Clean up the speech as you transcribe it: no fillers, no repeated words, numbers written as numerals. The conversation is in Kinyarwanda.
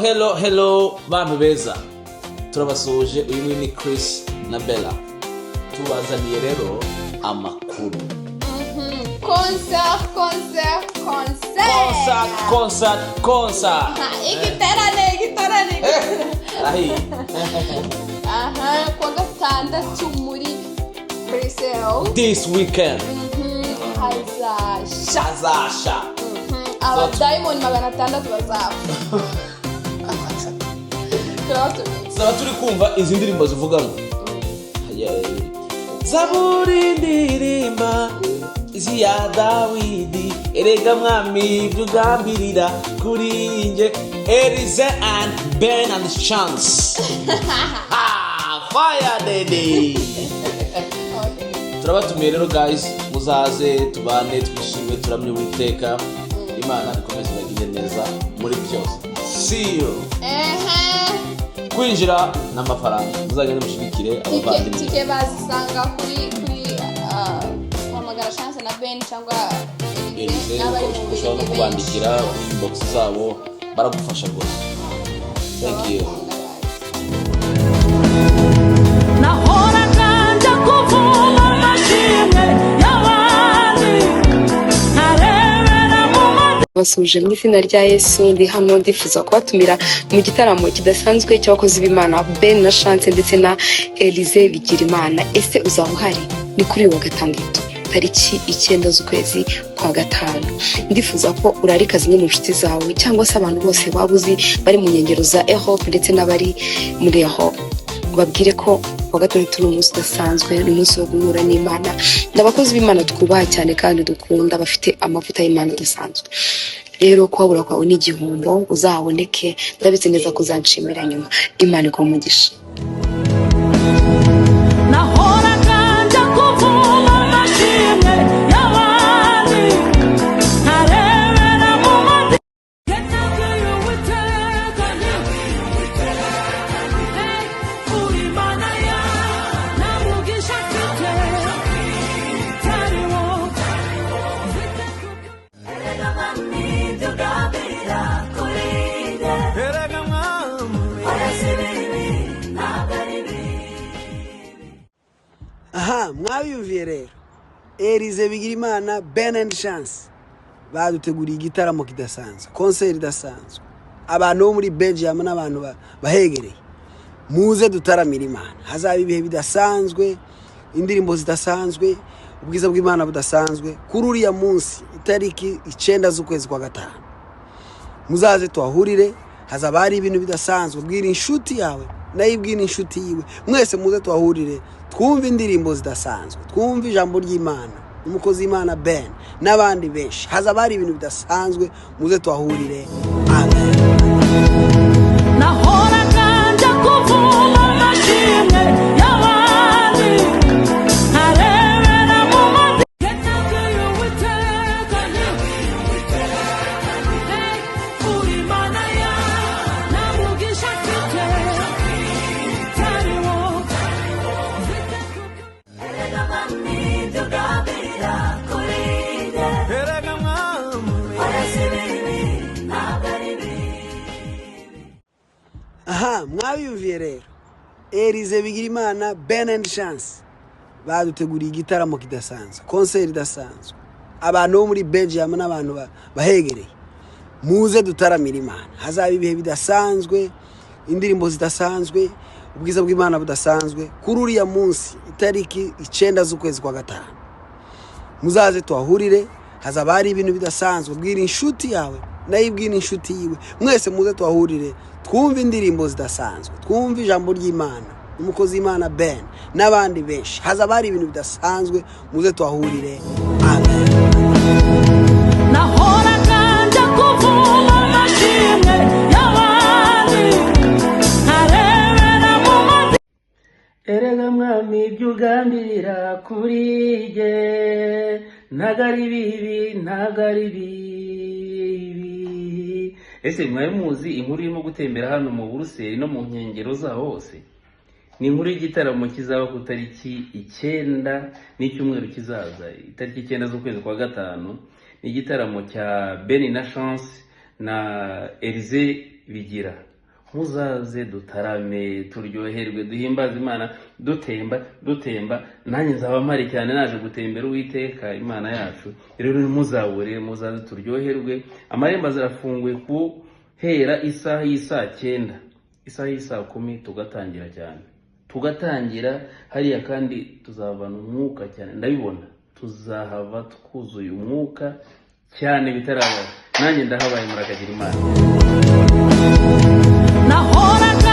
Hello, hello, bantu beza, turabasuhuje. Uyu nguyu ni Chris na Bella, tubazaniye rero amakuru. Concert, concert, concert. Concert, concert, concert. Ha, igiterane, igiterane. Arahiye. Aha, kuwa gatandatu muri Brussels. This weekend. Hazasha. Hazasha. Abadayimoni 600 bazapfa. Turabatumiye. Tuzaba turi kumva izi ndirimbo zivuga ngo "Zaburi ndirimba izi ya Dawidi, erega mwami ibyo ugambirira kuri njye." Elize and Ben and Chance. Ah, fire daddy. Turabatumiye rero guys, muzaze tubane, twishime, turamye Uwiteka. Imana ikomeze ibagire neza muri byose. See you. Kwinjira n'amafaranga, muzagende mushyigikire Tike abavandimwe. Tike bazisanga kuri hamagara Chance na Ben cyangwa Elize. Elize n'abari mu Ushobora no Bubiligi kubandikira benshi. kuri inbox zabo, baragufasha rwose. Thank you. Nahoraga njya kuvoma amashimwe y'abandi, nkarebera mu Basuhuje mu izina rya Yesu. Ndi hano ndifuza kubatumira mu gitaramo kidasanzwe cy'abakozi b'Imana Ben na Chance ndetse na Elize Bigirimana. Ese uzaba uhari? Ni kuri uyu wa gatandatu, tariki 9 z'ukwezi kwa gatanu. Ndifuza ko urarika zimwe mu nshuti zawe cyangwa se abantu bose waba uzi bari mu nkengero za Europe ndetse n'abari muri Europe, ubabwire ko kuwa gatandatu ni umunsi udasanzwe, ni umunsi wo guhura n'Imana. Ni abakozi b'Imana twubaha cyane kandi dukunda, bafite amavuta y'Imana adasanzwe. Rero kuhabura kwawe ni igihombo. Uzahaboneke, ndabizi neza ko uzanshimira nyuma. Imana iguhe umugisha. Nahoraga njya kuvoma amashimwe y'abandi, nkarebera mu madirishya. Nabwiye Uwiteka nti: "Hey, uri Imana ya nta mugisha mfite utari wowe mfite." Erega mwami, ibyo ugambirira kuri njye. Erega mwami. Oya, si bibi, ntabwo ari bibi. Aha mwabiyumviye rero, Elize Bigirimana, Ben and Chance baduteguriye igitaramo kidasanzwe, concert idasanzwe. Abantu bo muri Belgium n'abantu bahegereye, muze dutaramire Imana. Hazaba ibihe bidasanzwe, indirimbo zidasanzwe, ubwiza bw'Imana budasanzwe kuri uriya munsi, itariki 9 z'ukwezi kwa gatanu. Muzaze tuhahurire, hazaba hari ibintu bidasanzwe. Bwira inshuti yawe, nayo ibwira inshuti yiwe, mwese muze tuhahurire, twumve indirimbo zidasanzwe, twumve ijambo ry'Imana, umukozi w'Imana Ben n'abandi benshi. Hazaba hari ibintu bidasanzwe, muze tuhahurire. Amen. Nahoraga njya kuvoma amashimwe y'abandi, nkarebera mu madirishya. Nabwiye Uwiteka nti: "Hey, uri Imana ya nta mugisha mfite utari wowe mfite." Erega mwami, ibyo ugambirira kuri njye. Erega mwami. Oya, si bibi, ntabwo ari bibi. Aha mwabiyumviye rero, Elize Bigirimana, Ben and Chance baduteguriye igitaramo kidasanzwe, concert idasanzwe. Abantu bo muri Belgium n'abantu bahegereye, muze dutaramire Imana. Hazaba ibihe bidasanzwe, indirimbo zidasanzwe, ubwiza bw'Imana budasanzwe kuri uriya munsi, itariki 9 z'ukwezi kwa gatanu. Muzaze tuhahurire, hazaba hari ibintu bidasanzwe. Bwira inshuti yawe, nayo ibwira inshuti yiwe, mwese muze tuhahurire, twumve indirimbo zidasanzwe, twumve ijambo ry'Imana, umukozi w'Imana Ben n'abandi benshi. Hazaba hari ibintu bidasanzwe, muze tuhahurire. Amen. Nahoraga njya kuvoma amashimwe y'abandi, nkarebera mu madirishya. Erega mwami, ibyo ugambirira kuri jye ntabwo ari bibi, ntabwo ari bibi. Ese mwari muzi inkuru irimo gutembera hano mu Buruseli no mu nkengero zaho hose? Ni inkuru y'igitaramo kizaba ku tariki 9 n'icyumweru kizaza, itariki 9 z'ukwezi kwa gatanu. Ni igitaramo cya Ben na Chance na Elize Bigira. Muzaze dutarame, turyoherwe, duhimbaze Imana, dutemba dutemba. Nanjye nzaba mpari cyane, naje gutembera Uwiteka Imana yacu. Rero ntimuzabure, muzaze turyoherwe. Amarembo azarafunguye guhera isaha y'isaa 9, isaha y'isaa 10 tugatangira cyane, tugatangira hariya, kandi tuzavana umwuka cyane. Ndabibona tuzahava twuzuye umwuka cyane bitarabaho. Nanjye ndahabaye, murakagira Imana. Nahoraga